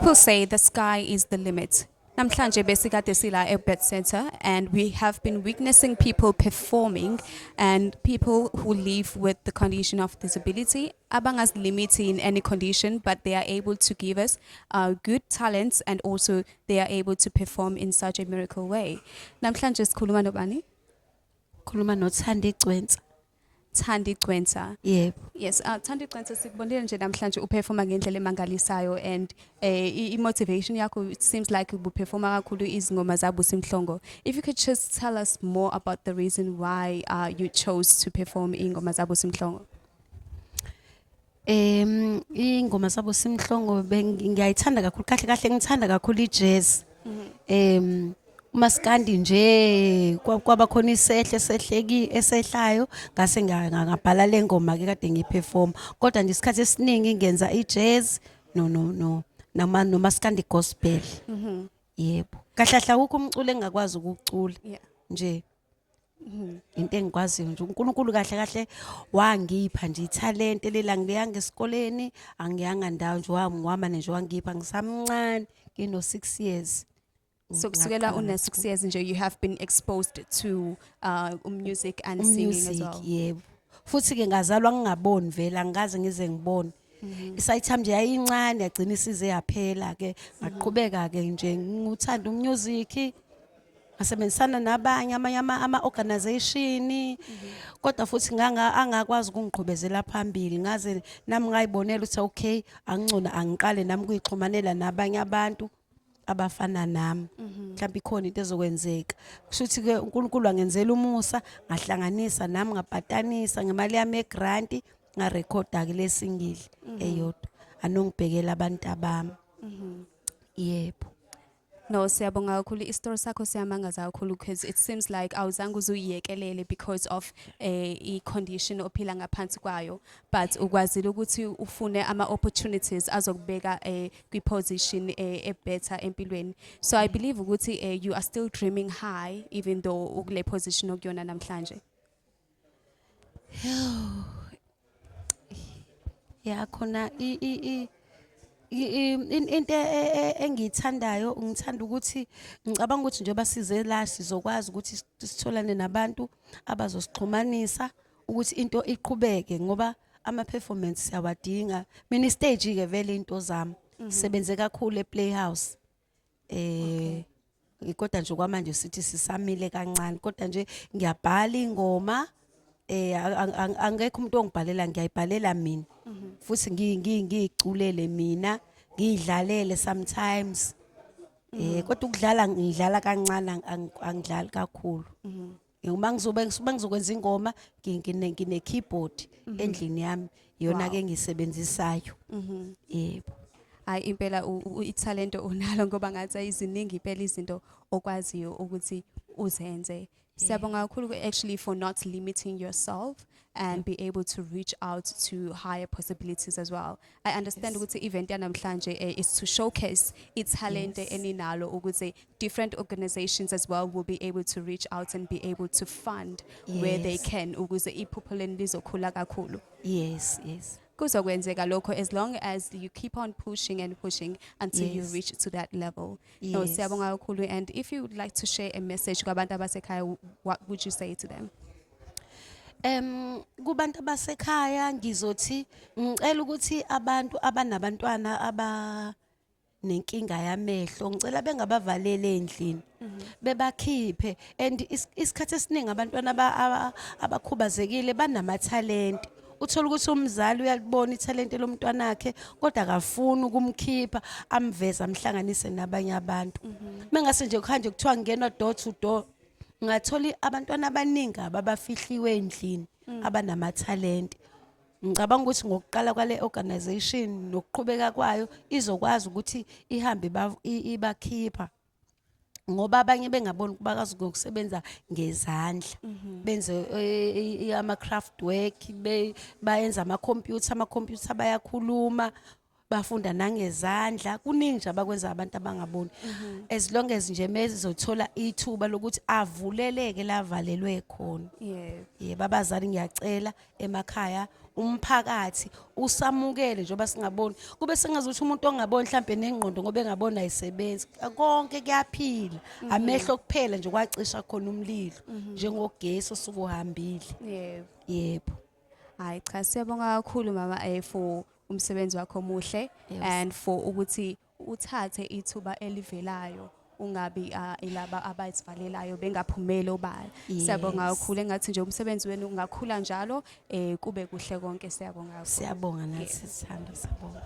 People say the sky is the limit. Namhlanje besikade sila eBet Center and we have been witnessing people performing and people who live with the condition of disability abangazilimiti in any condition, but they are able to give us good talents and also they are able to perform in such a miracle way. Namhlanje sikhuluma nobani? Khuluma noThandi Gcwensa. Thandi Gcwensa. Yebo. Yes, Thandi Gcwensa, sikubonile nje namhlanje uperforma ngendlela emangalisayo and i-motivation yakho, it seems like ubuperforma kakhulu izingoma zaBusi Mhlongo. If you could just tell us more about the reason why you chose to perform ingoma zaBusi Mhlongo. Ingoma zaBusi Mhlongo ngiyayithanda kakhulu, kahle kahle ngithanda kakhulu ijazz. Umaskandi nje kwaba khona isehle sehleki esehlayo ngase ngabhala le ngoma ke kade ngiperform, kodwa nje isikhathi esiningi ngenza ijazz no nama nomaskandi gospel. Yebo. Kahle kahle awukho umculo engakwazi ukucula. Nje into engikwaziyo nje, uNkulunkulu kahle kahle wangipha nje ithalente lela, ngiyanga esikoleni, angiyanga ndawo nje, wamane nje wangipha ngisamncane ngino 6 years. So kusukela Ngaqala una ngacula. 6 years nje you have been exposed to music and singing as Music. well. Yebo, futhi ke ngazalwa ngingaboni vele, angikaze ngize ngibone. Isight yami nje yayincane, yagcina isize yaphela ke, ngaqhubeka ke nje ngikuthanda umusic, ngasebenzisana nabanye amanye ama organization, kodwa futhi nganga angakwazi ukungiqhubezela phambili, ngaze nami ngayibonela ukuthi okay, angcono angiqale nami kuyixhumanela nabanye abantu abafana nami, mhlawumbe ikhona into ezokwenzeka. Kusho ukuthi ke uNkulunkulu angenzela umusa, ngahlanganisa nami, ngapatanisa ngemali yami egrant, ngarekhoda ke lesingle eyodwa, anongibhekela abantu abami. Yebo. No, siyabonga kakhulu. Isitori sakho siyamangaza kakhulu because it seems like awuzange uzuyiyekelele because of i-condition ophila ngaphansi kwayo, but ukwazile ukuthi ufune ama-opportunities azokubeka kwi-position e-better empilweni. So I believe ukuthi you are still dreaming high even though ukule position okuyona namhlanje. Ya, khona into engiyithandayo, ngithanda ukuthi ngicabanga ukuthi njengoba size la sizokwazi ukuthi sitholane nabantu abazosixhumanisa ukuthi into iqhubeke, ngoba ama performance siyawadinga. Mina istage ke vele into zami, sebenze kakhulu ePlayhouse, kodwa nje kwamanje sithi sisamile kancane, kodwa nje ngiyabhala ingoma, angekho umuntu ongibhalela, ngiyayibhalela mina futhi ngiyiculele mina, ngiyidlalele sometimes, kodwa ukudlala ngidlala kancane, angidlali kakhulu. Uma ngizobe ngizokwenza ingoma ngine keyboard endlini yami, iyona ke engiyisebenzisayo. Yebo. Hayi, impela ithalente unalo, ngoba ngathi iziningi impela izinto okwaziyo ukuthi uzenze. Siyabonga kakhulu actually for not limiting yourself and be able to reach out to higher possibilities as well. I understand ukuthi event yanamhlanje is to showcase ithalente eninalo ukuze different organizations as well will be able to reach out and be able to fund where they can ukuze iphupho lenu lizokhula kakhulu. Kuzokwenzeka lokho as long as you keep on pushing and pushing until you reach to that level. No, siyabonga kakhulu, and if you would like to share a message kwabantu abasekhaya, what would you say to them? Kubantu abasekhaya ngizothi ngicela ukuthi abantu abanabantwana aba nenkinga yamehlo, ngicela bengabavaleli endlini, bebakhiphe, and isikhathi esiningi abantwana abakhubazekile banamathalente. Uthola ukuthi umzali uyalibona ithalente lomntwana wakhe, kodwa akafuni ukumkhipha, amveze, amhlanganise nabanye abantu. Mengase nje kuhanje kuthiwa kungenwa door to door, ngathola abantwana abaningi ababafihliwe endlini abanamathalente. Ngicabanga ukuthi ngokuqala kwale organization nokuqhubeka kwayo izokwazi ukuthi ihambe ibakhipha, ngoba abanye bengaboni bakwazi ngokusebenza ngezandla, benze ama craft work, bayenza ama computer, ama computer bayakhuluma. Bafunda nangezandla, kuningi nje abakwenza abantu abangaboni, as long as nje mezothola ithuba lokuthi avuleleke lavalelwe khona. Yebo, abazali ngiyacela emakhaya, umphakathi usamukele njengoba singaboni, kube sengazuthi umuntu ongaboni mhlambe nengqondo ngoba engaboni ayisebenzi. Konke kuyaphila, amehlo kuphela nje kwacisha khona umlilo, njengogesi osuke uhambile. Yebo. Hayi cha, siyabonga kakhulu mama for umsebenzi wakho omuhle and for ukuthi uthathe ithuba elivelayo, ungabi ilaba abazivalelayo bengaphumeli obala. Siyabonga kakhulu, engathi nje umsebenzi wenu ungakhula njalo, kube kuhle konke. Siyabonga kakhulu. Siyabonga nathi sithando, siyabonga.